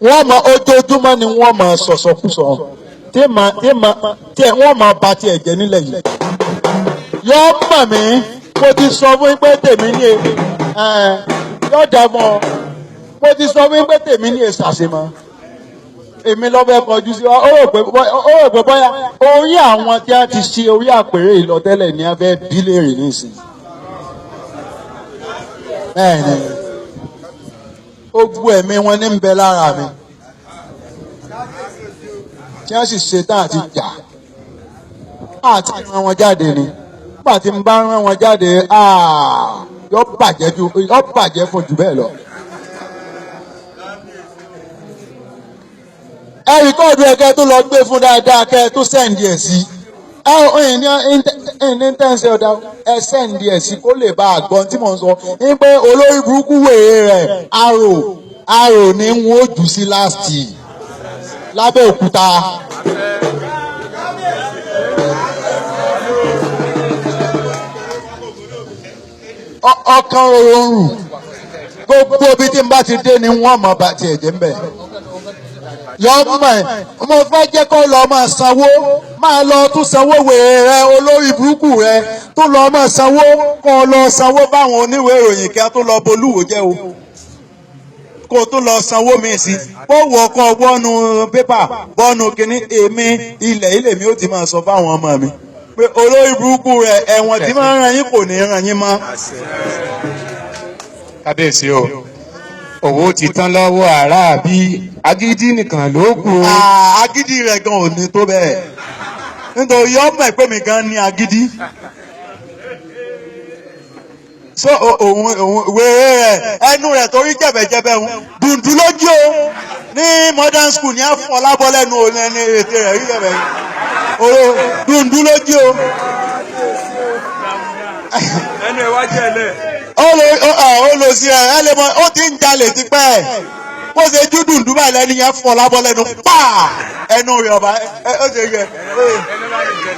Wọ́n mọ ojoojúmọ́ ni wọ́n mọ sọ̀sọ̀kúsọ tí ma tí ma tí wọ́n máa ba tiẹ̀ jẹ́ nílẹ̀ yìí. Yọ mọ̀ mí, mo ti sọ fún yín pé tèmi ní ẹ yọ dà mọ́. Mo ti sọ fún yín pé tèmi ní èsàsìmọ́ èmi lọ́bẹ̀ kọjú sí wa. Ó rò pé bóyá orí àwọn tí a ti ṣe orí àpèrè ìlọtẹ́lẹ̀ ní abẹ́ bílẹ̀rì nísìnyí. Bẹ́ẹ̀ni, ó gbọ́ ẹ̀mí wọn ní ń bẹ lára mi tí wọ́n sì ṣetán àti jà àti rán wọn jáde ni. Nígbà tí n bá rán wọn jáde, yọ bàjẹ́ ju yọ bàjẹ́ fún jù bẹ́ẹ̀ lọ. Ẹ record ẹ kẹ́ tó lọ gbé fún dáadáa, kẹ́ tó send ẹ̀ sí. Ẹ ò ní tẹ́ǹsì ọ̀dà, ẹ send ẹ̀ sí kó lè bá àgbọn tí mò ń sọ ní pé olórí burúkú wèrè rẹ̀ arò arò ní ń wọ́n jù sí last lábẹ́ òkúta. Ọkàn oorun gbogbo ibi tí n bá ti dé ni wọ́n mọ̀ bá tiẹ̀ jẹ́ ń bẹ̀. Yọ mọ̀ ẹ́, mo fẹ́ jẹ́ kó lọ máa sanwó, máa lọ tún sanwó wèrè rẹ, olórí burúkú rẹ tó lọ máa sanwó, kó lọ sanwó báwọn oníwèé ìròyìn kí a tó lọ bolúwo jẹ́ o, kó o tó lọ sanwó mi sí bó wọ kó bọ́nu pépà bọ́nu kínní. Èmi ilẹ̀ ilé mi ó ti máa sọ fáwọn ọmọ mi pé olórí burúkú rẹ ẹ̀wọ̀n tí máa ń ràn yín kò ní ràn yín mọ́. Kábíyèsí o, owó ti tán lọ́wọ́ aráàbí, agídí nìkan ló kù. Agídí rẹ̀ gan ò ní tó bẹ́ẹ̀, nítorí ọmọ ẹ̀ pé mi gan ní agídí. So òun wèrè rẹ̀ ẹnu rẹ̀ torí jẹ̀bẹ̀jẹ̀bẹ̀ ń dùndú lójú o ní modern school ní àfọlábọ́ lẹ́nu òun ẹni ètè rẹ̀ rí jẹ̀bẹ̀ oró dùndú lójú o. Ẹnu ẹ wá jẹ́ ẹ lẹ̀. Ó lọ sí ẹ ẹ lè mọ ó ti ń jalè tipẹ́, bó ṣe jú dùndú báyìí lẹ́nu yẹn fọ́ lábọ́ lẹ́nu pa ẹnu rẹ̀ ọba ẹ ó ṣe yẹ. Ẹnu bá lè jẹ́.